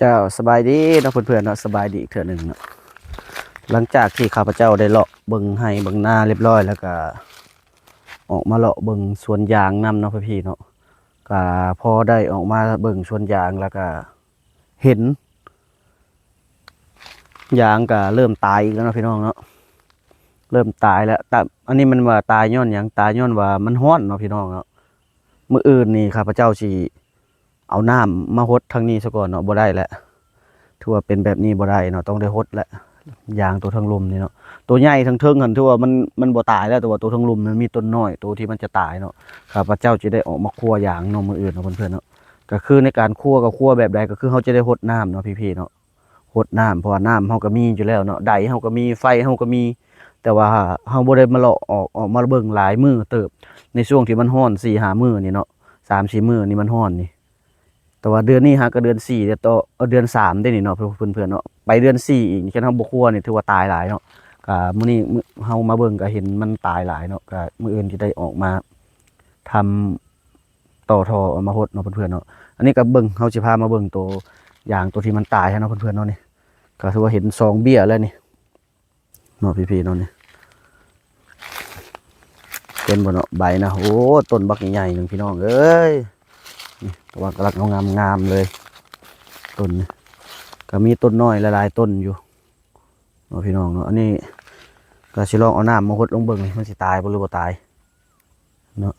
ເຈົ້າ ສະບາຍດີເນາະເພື່ອນໆເນາະ ສະບາຍດີອີກເທື່ອໜຶ່ງເນາະ. ຫຼັງຈາກທີ່ຂ້າພະເຈົ້າໄດ້ເລາະເບິ່ງໄຮ່ເບິ່ງນາຮຽບຮ້ອຍແລ້ວ ກະອອກມາເລາະເບິ່ງສວນຢາງນຳເນາະພີ່ໆເນາະ. ກະພໍໄດ້ອອກມາເບິ່ງສວນຢາງແລ້ວ ກະເຫັນຢາງກະເລີ່ມຕາຍອີກແລ້ວເນາະພີ່ນ້ອງເນາະ ເລີ່ມຕາຍແລ້ວ. ແຕ່ອັນນີ້ມັນວ່າຕາຍຍ້ອນຫຍັງ? ຕາຍຍ້ອນວ່າມັນຮ້ອນເນາະພີ່ນ້ອງເນາະ. ມື້ອື່ນນີ້ຂ້າພະເຈົ້າຊິ ເອົານ້ຳມາຫົດທາງນີ້ສາກ່ອນເນາະ ບໍ່ໄດ້ແຫຼະ ຖືວ່າເປັນແບບນີ້ບໍ່ໄດ້ເນາະ ຕ້ອງໄດ້ຫົດແຫຼະ. ຢາງໂຕທາງລຸ່ມນີ້ເນາະ ໂຕໃຫຍ່ທາງເທິງຫັ້ນຖືວ່າມັນ ມັນບໍ່ຕາຍແລ້ວ ແຕ່ວ່າໂຕທາງລຸ່ມນັ້ນມີຕົ້ນນ້ອຍ ໂຕທີ່ມັນຈະຕາຍເນາະ ຂ້າພະເຈົ້າຈະໄດ້ອອກມາຄົວຢາງເນາະ ມື້ອື່ນເນາະເພື່ອນໆເນາະ. ກະຄືໃນການຄົວ ກະຄົວແບບໃດ ກະຄືເຮົາຈະໄດ້ຫົດນ້ຳເນາະພີ່ໆເນາະ ຫົດນ້ຳ ເພາະວ່ານ້ຳເຮົາກະມີຢູ່ແລ້ວເນາະ ໄດເຮົາກະມີ ໄຟເຮົາກະມີ ແຕ່ວ່າເຮົາບໍ່ໄດ້ມາເລາະອອກ ອອກມາເບິ່ງຫຼາຍມື້ເຕີບ ໃນຊ່ວງທີ່ມັນຮ້ອນສີ່ຫ້າມື້ນີ້ເນາະ ສາມສີ່ມື້ນີ້ມັນຮ້ອນນີ້. ແຕ່ວ່າເດືອນນີ້ຫາກະເດືອນສີ່ແລ້ວ ຕໍ່ ເອີ ເດືອນສາມເດ້ນີ້ເນາະ ເພື່ອນໆເນາະ ໄປເດືອນສີ່ອີກ ຄັນເຮົາບໍ່ຄົວນີ້ຖືວ່າຕາຍຫຼາຍເນາະ. ກະມື້ນີ້ເຮົາມາເບິ່ງກະເຫັນມັນຕາຍຫຼາຍເນາະ ກະມື້ອື່ນຈະໄດ້ອອກມາທຳ ຕໍ່ທໍ່ເອົາມາຫົດເນາະເພື່ອນໆເນາະ. ອັນນີ້ກະເບິ່ງ ເຮົາຊິພາມາເບິ່ງໂຕຢາງໂຕທີ່ມັນຕາຍຫັ້ນເນາະເພື່ອນໆເນາະ. ນີ້ກະຖືວ່າເຫັນສອງເບ້ຍແລ້ວນີ້ ເນາະພີ່ໆເນາະ ນີ້ ເຫັນບໍ່ເນາະ ໃບນະ ໂອ້ ຕົ້ນບັກໃຫຍ່ໆໜຶ່ງພີ່ນ້ອງເອີຍ. ນີ້ກຳລັງ ກຳລັງງາມໆເລີຍ ຕົ້ນນີ້ ກະມີຕົ້ນນ້ອຍຫຼາຍໆຕົ້ນຢູ່ເນາະພີ່ນ້ອງເນາະ. ອັນນີ້ກະຊິລອງເອົານ້ຳມາຫົດລົງເບິ່ງ ມັນຊິຕາຍບໍ່ ຫຼືບໍ່ຕາຍເນາະ.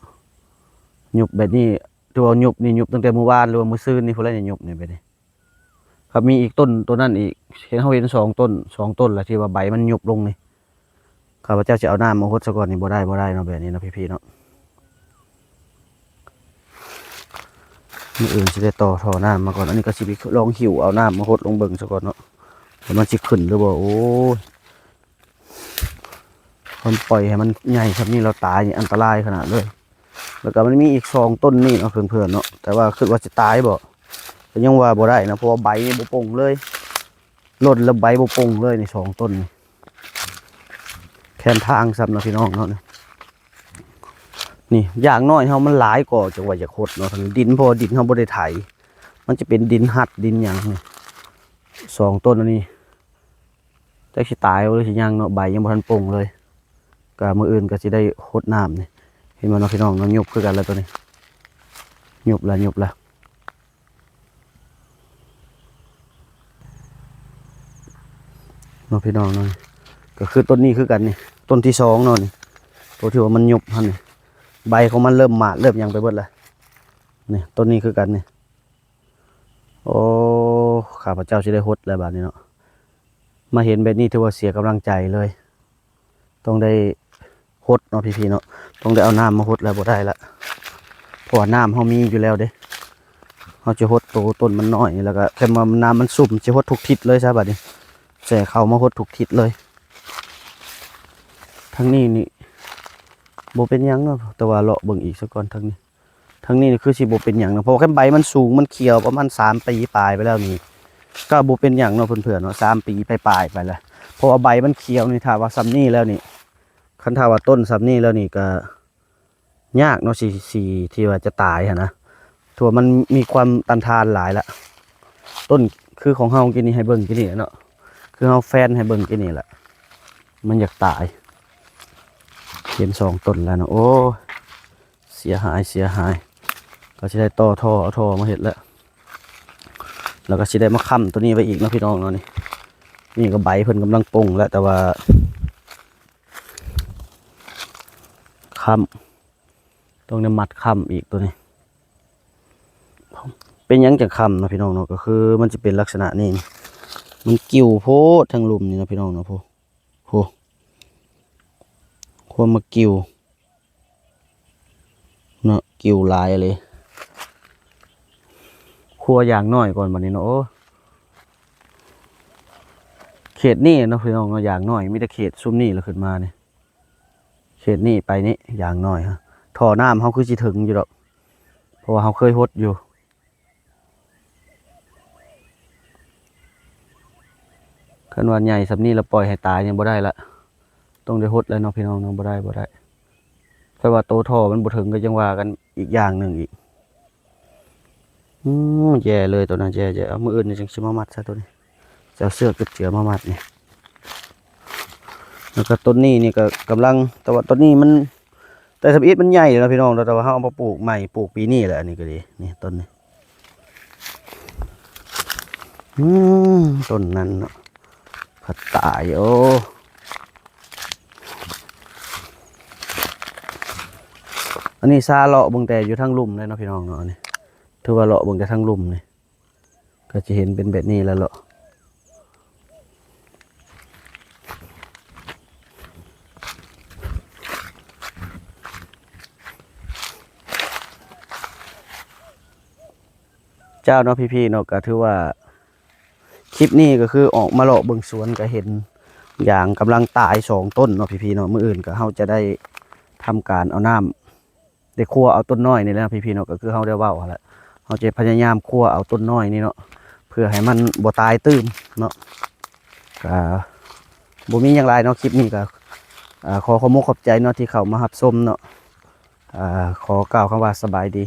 ຍຸບແບບນີ້ ຖືວ່າຍຸບນີ້ ຍຸບຕັ້ງແຕ່ມື້ວານ ຫຼືວ່າມື້ຊືນນີ້ພຸ້ນແຫຼະ ຍຸບນີ້ແບບນີ້. ຄັບມີອີກຕົ້ນ ໂຕນັ້ນອີກ ເຫັນ ເຮົາເຫັນສອງຕົ້ນ ສອງຕົ້ນລະທີ່ວ່າໃບມັນຍຸບລົງນີ້ ຂ້າພະເຈົ້າຊິເອົານ້ຳມາຫົດສາກ່ອນນີ້ ບໍ່ໄດ້ ບໍ່ໄດ້ເນາະ ແບບນີ້ເນາະພີ່ໆເນາະ. ມື້ອື່ນຊິໄດ້ຕໍ່ທໍ່ນ້ຳມາກ່ອນ ອັນນີ້ກະຊິໄປລອງຫິ້ວເອົານ້ຳມາຫົດລົງເບິ່ງສາກ່ອນເນາະ ວ່າມັນຊິຂຶ້ນຫຼືບໍ່. ໂອ້ຍ ຄັນປ່ອຍໃຫ້ມັນໃຫຍ່ສ່ຳນີ້ແລ້ວຕາຍນີ້ອັນຕະລາຍຂະໜາດເລີຍ. ແລ້ວກະມັນມີອີກສອງຕົ້ນນີ້ເນາະເພື່ອນໆເນາະ ແຕ່ວ່າຄິດວ່າຊິຕາຍບໍ່ ກະຍັງວ່າບໍ່ໄດ້ນະ ເພາະວ່າໃບນີ້ບໍ່ປົ່ງເລີຍ ຫຼົ່ນແລ້ວໃບບໍ່ປົ່ງເລີຍນີ້ ສອງຕົ້ນນີ້ ແຄມທາງຊ້ຳເນາະພີ່ນ້ອງເນາະ. ນີ້ຢາງນ້ອຍເຮົາມັນຫຼາຍກໍຈັ່ງວ່າຢາກຫົດເນາະ ທາງດິນ ເພາະວ່າດິນເຮົາບໍ່ໄດ້ໄຖ ມັນຈະເປັນດິນຮັດດິນຫຍັງນີ້ ສອງຕົ້ນອັນນີ້ ຈັກຊິຕາຍບໍ່ ຫຼືຊິຍັງເນາະ ໃບຍັງບໍ່ທັນປົ່ງເລີຍ. ກະມື້ອື່ນກະຊິໄດ້ຫົດນ້ຳນີ້ ເຫັນບໍ່ເນາະພີ່ນ້ອງເນາະ ຍຸບຄືກັນລະໂຕນີ້ ຍຸບລະ ຍຸບລະເນາະພີ່ນ້ອງເນາະ. ກະຄືຕົ້ນນີ້ຄືກັນນີ້ ຕົ້ນທີສອງເນາະນີ້ ໂຕທີ່ວ່າມັນຍຸບຫັ້ນນີ້ ໃບຂອງມັນເລີ່ມໝາດເລີ່ມຫຍັງໄປເບິດລະ. ນີ້ຕົ້ນນີ້ຄືກັນນີ້ ໂອ້ ຂ້າພະເຈົ້າຊິໄດ້ຫົດແລ້ວບາດນີ້ເນາະ ມາເຫັນແບບນີ້ຖືວ່າເສຍກຳລັງໃຈເລີຍ. ຕ້ອງໄດ້ຫົດເນາະພີ່ໆເນາະ ຕ້ອງໄດ້ເອົານ້ຳມາຫົດແລ້ວ ບໍ່ໄດ້ລະ ເພາະວ່ານ້ຳເຮົາມີຢູ່ແລ້ວເດ້. ເຮົາຈະຫົດໂຕຕົ້ນມັນນ້ອຍນີ້ ແລ້ວກະຄັນວ່ານ້ຳມັນຊຸ່ມ ຈະຫົດທຸກທິດເລີຍຊະບາດນີ້ ແຊ່ເຂົ້າມາຫົດທຸກທິດເລີຍ. ທາງນີ້ນີ້ບໍ່ເປັນຫຍັງເນາະ ແຕ່ວ່າເລາະເບິ່ງອີກສາກ່ອນ ທາງນີ້ ທາງນີ້ນີ້ຄືຊິບໍ່ເປັນຫຍັງນະ ເພາະວ່າຄັນໃບມັນສູງ ມັນຂຽວປະມານສາມປີປາຍໄປແລ້ວນີ້ ກະບໍ່ເປັນຫຍັງເນາະເພື່ອນໆເນາະ ສາມປີປາຍໆໄປແລ້ວ. ເພາະວ່າໃບມັນຂຽວນີ້ ຖ້າວ່າສ່ຳນີ້ແລ້ວນີ້ ຄັນຖ້າວ່າຕົ້ນສ່ຳນີ້ແລ້ວນີ້ກະຍາກເນາະ ຊິ ຊິທີ່ວ່າຈະຕາຍຫັ້ນນະ ຖືວ່າມັນມີຄວາມຕ້ານທານຫຼາຍລະ. ຕົ້ນຄືຂອງເຮົາກີ້ນີ້ ໃຫ້ເບິ່ງກີ້ນີ້ເນາະ ຄືເຮົາແຟນໃຫ້ເບິ່ງກີ້ນີ້ລະ ມັນຢາກຕາຍ ເຫັນສອງຕົ້ນແລ້ວເນາະ. ໂອ້ ເສຍຫາຍ ເສຍຫາຍ ກະຊິໄດ້ຕໍ່ທໍ່ ເອົາທໍ່ມາເຮັດແລ້ວ ແລ້ວກະຊິໄດ້ມາຄ້ຳໂຕນີ້ໄວ້ອີກເນາະພີ່ນ້ອງເນາະ. ນີ້ ນີ້ກະໃບເພິ່ນກຳລັງປົ່ງແລ້ວ ແຕ່ວ່າຄ້ຳ ຕ້ອງໄດ້ມັດຄ້ຳອີກໂຕນີ້. ເປັນຫຍັງຈັ່ງຄ້ຳເນາະພີ່ນ້ອງເນາະ ກະຄືມັນຈະເປັນລັກສະນະນີ້ ມັນກິ້ວໂພດທາງລຸ່ມນີ້ເນາະພີ່ນ້ອງເນາະ. ໂພ ໂພ ຄວາມມາກິ້ວເນາະ ກິ້ວຫຼາຍອີ່ຫຼີ. ຄົວຢາງນ້ອຍກ່ອນບາດນີ້ເນາະ. ໂອ້ ເຂດນີ້ເນາະພີ່ນ້ອງເນາະ ຢາງນ້ອຍ ມີແຕ່ເຂດຊຸມນີ້ລະຂຶ້ນມານີ້ ເຂດນີ້ໄປນີ້ຢາງນ້ອຍ. ທໍ່ນ້ຳເຮົາຄືຊິເຖິງຢູ່ດອກ ເພາະວ່າເຮົາເຄີຍຫົດຢູ່. ຄັນວ່າໃຫຍ່ສ່ຳນີ້ລະປ່ອຍໃຫ້ຕາຍນີ້ບໍ່ໄດ້ລະ ຕ້ອງໄດ້ຫົດແລ້ວເນາະພີ່ນ້ອງເນາະ. ບໍ່ໄດ້ ບໍ່ໄດ້ ແຕ່ວ່າໂຕທໍ່ມັນບໍ່ເຖິງກະຈັ່ງວ່າກັນອີກຢ່າງໜຶ່ງອີກ. ອືມ ແຍ່ເລີຍໂຕນັ້ນ ແຍ່ໆ ເອົາ ມື້ອື່ນນີ້ຈັ່ງຊິມາມັດຊະໂຕນີ້ ຈະເອົາເຊືອກຈາກເຈືອມາມັດນີ້. ແລ້ວກໍຕົ້ນນີ້ນີ້ກໍກຳລັງ ແຕ່ວ່າຕົ້ນນີ້ມັນແຕ່ທຳອິດມັນໃຫຍ່ແລ້ວເນາະພີ່ນ້ອງເນາະ ແຕ່ວ່າເຮົາເອົາມາປູກໃໝ່ ປູກປີນີ້ແຫຼະ ອັນນີ້ກໍດີ ນີ້ຕົ້ນນີ້ ອືມ ຕົ້ນນັ້ນເນາະ ພັດຕາຍ ໂອ້ ອັນນີ້ຊາເລາະເບິ່ງແຕ່ຢູ່ທາງລຸ່ມເລີຍເນາະພີ່ນ້ອງເນາະ ອັນນີ້ຖືວ່າເລາະເບິ່ງແຕ່ທາງລຸ່ມນີ້ ກໍຈະເຫັນເປັນແບບນີ້ແຫຼະເນາະ. ເຈົ້າເນາະ ພີ່ໆ ເນາະ ກໍຖືວ່າຄລິບນີ້ກໍຄືອອກມາເລາະເບິ່ງສວນ ກໍເຫັນຢາງກຳລັງຕາຍສອງຕົ້ນເນາະ ພີ່ໆ ເນາະ. ມື້ອື່ນກໍເຮົາຈະໄດ້ທຳການເອົານ້ຳ ໄດ້ຄົວເອົາຕົ້ນນ້ອຍນີ້ແຫຼະພີ່ໆເນາະ ກໍຄືເຮົາໄດ້ເວົ້າຫັ້ນແຫຼະ ເຮົາຈະພະຍາຍາມຄົວເອົາຕົ້ນນ້ອຍນີ້ເນາະ ເພື່ອໃຫ້ມັນບໍ່ຕາຍຕື່ມເນາະ. ກໍບໍ່ມີຫຍັງຫຼາຍເນາະ ຄລິບນີ້ກໍ ອ່າ ຂໍຂອບອົກຂອບໃຈເນາະ ທີ່ເຂົ້າມາຮັບຊົມເນາະ ອ່າ ຂໍກ່າວຄຳວ່າສະບາຍດີ.